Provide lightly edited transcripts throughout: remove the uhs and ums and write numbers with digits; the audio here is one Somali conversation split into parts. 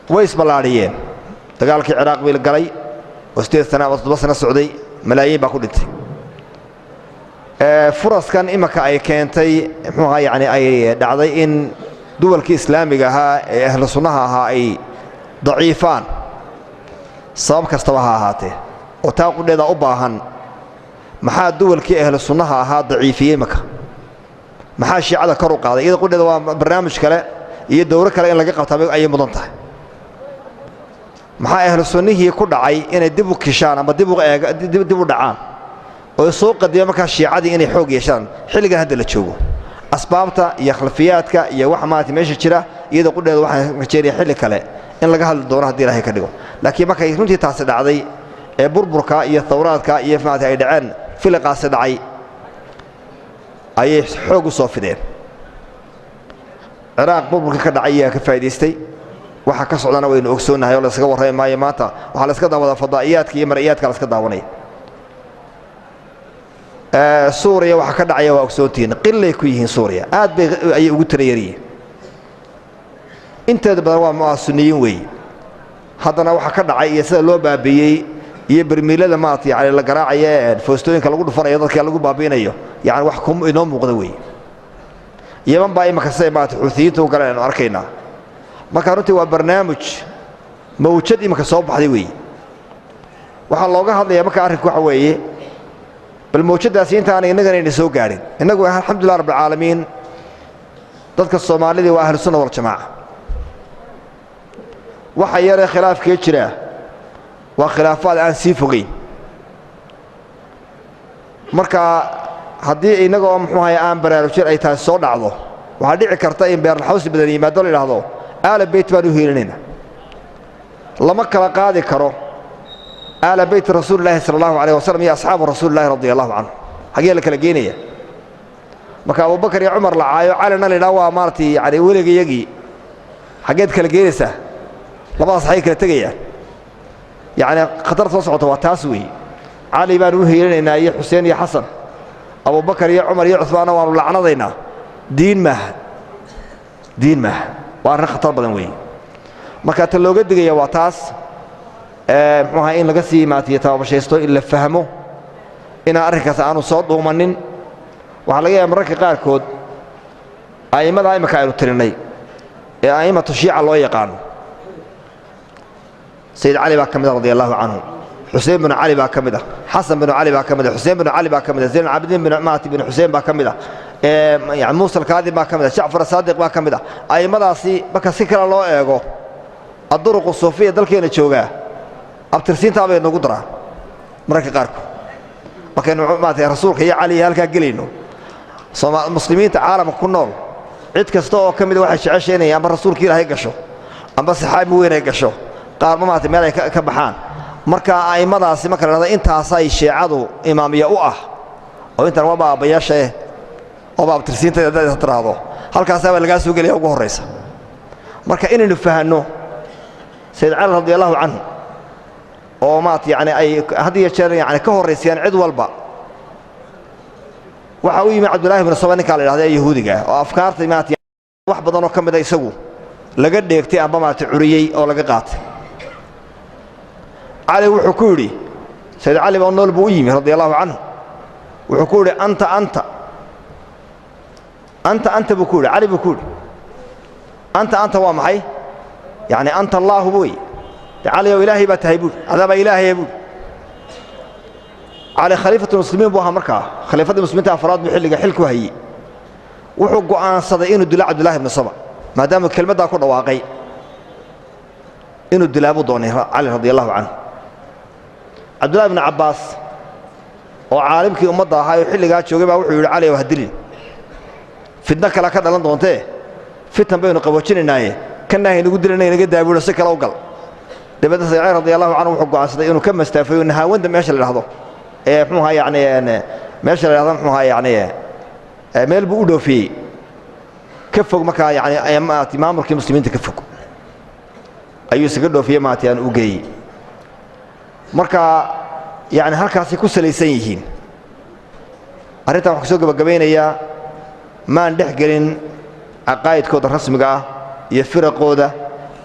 Way isballaadhiyeen. Dagaalkii Ciraaq bay galay oo 8 sana ama 7 sano socday, malaayiin baa ku dhintay. Furaskan imanka ay keentay, muxuu ahaa, yani ay dhacday in duwalkii islaamiga ahaa ee ahlu sunnaha ahaa ay daciifaan, sabab kastaba ha ahaatee, oo taa qudheeda u baahan: maxaa duwalkii ahlu sunnaha ahaa daciifiyey imanka? Maxaa shiicada kor u qaaday? Iyada qudheeda waa barnaamij kale iyo dowro kale in laga qabtaa ayay mudan tahay. Maxaa ahlu sunnihii ku dhacay inay dib u kishaan ama dib u dhacaan oo soo qadima markaa shiicadii inay xoog yeeshaan xilligan hadda la joogo? Asbaabta iyo khalfiyaadka iyo waxa maarata meesha jira, iyada qudheeda waxaan rajeynaya xilli kale in laga hadli doono, haddii Ilahay ka dhigo. Laakiin markay runtii taasi dhacday ee burburka iyo thawraadka iyo maarata ay dhaceen, filiqaasi dhacay, ayay xoog u soo fideen. Ciraaq burburka ka dhacay ayaa ka faa'idaystay. Waxa ka socdana waynu ogsoonnahay oo la iskaga warrami maayo. Maanta waxaa la iska daawadaa fadaa'iyaadka iyo mar'iyaadka la iska daawanaya. Suuriya waxa ka dhacaya waa ogsoontihiin. Qilay ku yihiin Suuriya, aad bay ayay ugu tira yaryihiin. Inteeda badan waa sunniyiin weeye. Haddana waxa ka dhacay iyo sida loo baabiiyey iyo bermiilada maarata yani la garaacaya, foostooyinka lagu dhufanayo, dadka lagu baabi'inayo, yani wax ku inoo muuqda weeye. Yaman baa imaka siday maarata Xuutiyiinta u galeen aynu arkaynaa. Marka runtii waa barnaamij mawjad imanka soo baxday weeye. Waxaa looga hadlayaa marka arrinku waxa weeye, bal mawjaddaasi intaana innagana ayna soo gaadhin. Innagu, alxamdulilah rabbilcaalamiin, dadka Soomaalidii waa ahlusunna waljamaaca. Waxa yaree khilaafkee jira waa khilaafaad aan sii fogeyn. Marka haddii innagoo, muxuu ahay, aan baraarujin ay taasi soo dhacdo, waxaa dhici karta in beerlaxawsi badan yimaado, la idhaahdo aala beyt baan u hiilinayna. Lama kala qaadi karo aala beyti Rasuuli Llaahi sala allahu alayh wasalam iyo asxaabu Rasuuli Llahi radia allahu canhu. Xaggee la kala geenaya? Marka Abubakar iyo Cumar la caayo, Calina la idhaha waa maaratay yani weligayagii, xaggeed kala geenaysaa? Labadaas xaggay kala tegayaan? Yacni khatar soo socota waa taas weeye. Cali baanu u hiilinaynaa iyo Xuseen iyo Xasan, Abubakar iyo Cumar iyo Cuhmaanna waanu lacnadaynaa. Diin maaha, diin maaha, waa arrin khatar badan weeye. Marka ta looga digaya waa taas, muxuu ahaa, in laga sii maatiyo tababashaysto, in la fahmo inaan arrinkaas aanu soo dhuumanin. Waxaa laga yaaba mararka qaarkood a'immadaa imika aynu tirinnay ee a'immatu shiica loo yaqaano, Sayid Cali baa ka mid ah radia allahu canhu, Xuseen binu Cali baa ka mid ah, Xasan binu Cali baa ka mid ah, Xuseen binu Cali baa ka mid ah, Zayn Alcaabidiin bin maati bin Xuseen baa ka mid ah, yani Muusa Alkaadim baa ka mid ah, Jacfar Asaadiq baa ka mid ah. A'immadaasi marka si kale loo eego, adduruqu suufiya dalkeena joogaa abtirsiintaa bay nagu daraan mararka qaarkood. Markaynu maarata Rasuulka iyo Cali iyo halkaa gelayno, muslimiinta caalamka ku nool cid kasta oo ka mida waxay jecesha inay amba Rasuulka Ilaahay gasho amba saxaabi weyn ay gasho, qaarma maarata meel ay ka baxaan. Marka a'immadaasi marka la dhahdo intaasay shiicadu imaamiya u ah oo intan waaba aabbayaashaeh ooba abtirsiinta haddaad tiraahdo, halkaasaa baa lagaa soo gelaya ugu horraysa. Marka inaynu fahanno Sayid Cali radi allahu canhu oo maarata yani ay had iyo jeer yani ka horraysayaan cid walba. Waxaa u yimi Cabdullaahi bnu Saba, ninkaa la idhahda ee yahuudiga ah, oo afkaarta maarata wax badanoo ka mida isagu laga dheegtay amba maarata curiyey oo laga qaatay. Cali wuxuu ku yidhi, Sayid Cali baa nool buu u yimi radia allahu canhu, wuxuu ku yidhi: "Anta, anta, anta, anta," buu ku yidhi. Cali buu ku yidhi: "Anta, anta." Waa maxay? Yacni anta allaahu wey de. Cali ow, Ilaahay baa tahay buuhi, adaabaa Ilaahaya buuhi. Cali khaliifatulmuslimiin buu ahaa markaa, khaliifaddii muslimiinta afraad buu xilliga xil ku hayey. Wuxuu go'aansaday inuu dilo Cabdullahi ibnu Saba, maadaama kelmaddaa ku dhawaaqay. Inuu dilaa buu doonay Cali radi allahu canhu. Cabdullahi ibnu Cabbaas oo caalimkii ummadda ahaa oo xilligaa joogay baa wuxuu yidhi: "Cali ow, ha dilin, fidno kale ka dhalan doontee, fitan baynu qaboojinaynaaye, kanna haynagu dilanay, naga daabuulo, si kale u gal." Dabeedna Sayid Cali radi allahu canhu wuxuu go'aansaday inuu ka mastaafayo Nahaawanda, meesha la dhahdo ee muxuu ahaa yani meesha la dhahdo, muxuu ahaa yani meel buu u dhoofiyey ka fog. Markaa yani maarata maamulkii muslimiinta ka fog ayuu isaga dhoofiyey, maarata aan u geeyey. Marka yani halkaasay ku salaysan yihiin arrintan. Waxaan kusoo gebagabaynayaa, maan dhex gelin caqaa'idkooda rasmiga ah iyo firaqooda.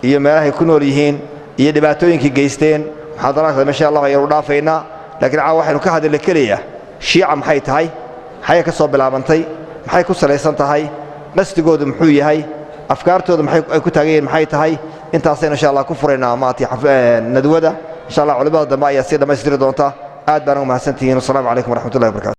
Iyo meelahay ku nool yihiin iyo dhibaatooyinkii geysteen muxaadaraadka insha Allah ayaynu dhaafaynaa. Laakiin caawa waxaynu ka hadalna keliya Shiica maxay tahay, maxay ka soo bilaabantay, maxay ku salaysan tahay, qasdigoodu muxuu yahay, afkaartooda maxay ay ku taagan yihiin, maxay tahay. Intaasaynu insha Allah ku furaynaa maati nadwada. Insha Allah culimada dambe ayaa sii dhammaystiri doonta. Aad baan ugu mahadsantihiin. Wasalaamu calaykum waraxmatullahi wabarakatu.